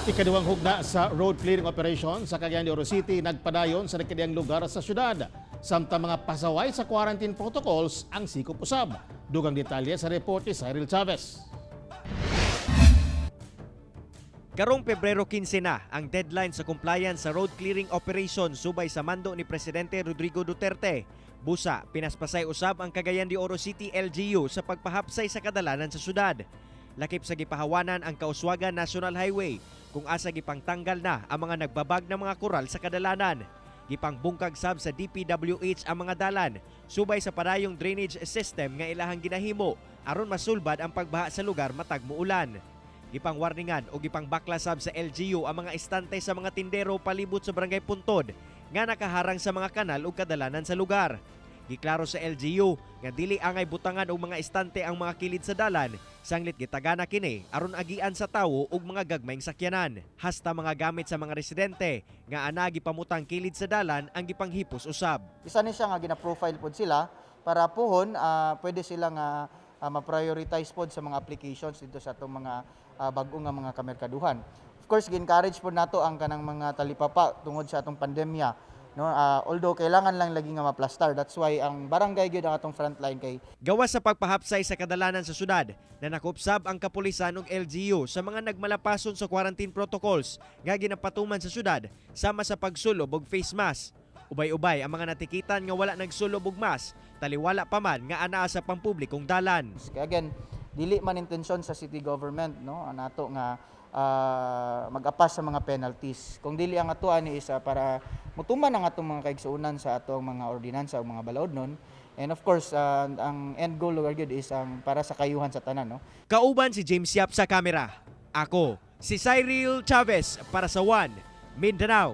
Ikaduhang hugna sa road clearing operation sa Cagayan de Oro City nagpadayon sa nagkadiyang lugar sa syudad. Samtang mga pasaway sa quarantine protocols ang sikop usab. Dugang detalye sa report ni Cyril Chavez. Karong Pebrero 15 na ang deadline sa compliance sa road clearing operation subay sa mando ni Presidente Rodrigo Duterte. Busa, pinaspasay usab ang Cagayan de Oro City LGU sa pagpahapsay sa kadalanan sa syudad. Lakip sa gipahawanan ang Kauswagan National Highway kung asa gipangtanggal na ang mga nagbabag ng mga koral sa kadalanan. Gipangbungkag sab sa DPWH ang mga dalan subay sa padayong drainage system nga ilahang ginahimo aron masulbad ang pagbaha sa lugar matag muulan. Gipangwarningan o gipangbakla sab sa LGU ang mga istante sa mga tindero palibot sa Barangay Puntod nga nakaharang sa mga kanal ug kadalanan sa lugar. Giklaro sa LGU nga dili angay butangan og mga istante ang mga kilid sa dalan, sanglit gitagana kini aron agian sa tawo ug mga gagmayng sakyanan. Hasta mga gamit sa mga residente nga ana gipamutang kilid sa dalan ang gipanghipos usab. Isa ni siya nga gina-profile pod sila para pohon pwede sila nga ma-prioritize pod sa mga applications dito sa atong mga bag-o nga mga kamerkaduhan. Of course, gi-encourage pod nato ang kanang mga talipapa tungod sa atong pandemya. No, although kailangan lang lagi nga ma-plaster. That's why ang barangay gyud ang atong frontline kay Gawas sa pagpahapsay sa kadalanan sa syudad, nanakop sab ang kapulisan ug LGU sa mga nagmalapason sa quarantine protocols nga ginapatuman sa syudad sama sa pagsulob og face mask. Ubay-ubay ang mga natikitan nga wala nagsulob og mask, taliwala pa man nga anaa sa pampublikong dalan. Kaya again, dili man intensyon sa city government, no, nato nga mag-apas sa mga penalties. Kung dili ang ato ani is para mutuman ang atong mga kaigsuonan sa atong mga ordinansa o mga balaod nun. And of course, ang end goal lugar gyud is ang para sa kayuhan sa tanan, no. Kauban si James Yap sa kamera. Ako, si Cyril Chavez para sa One Mindanao.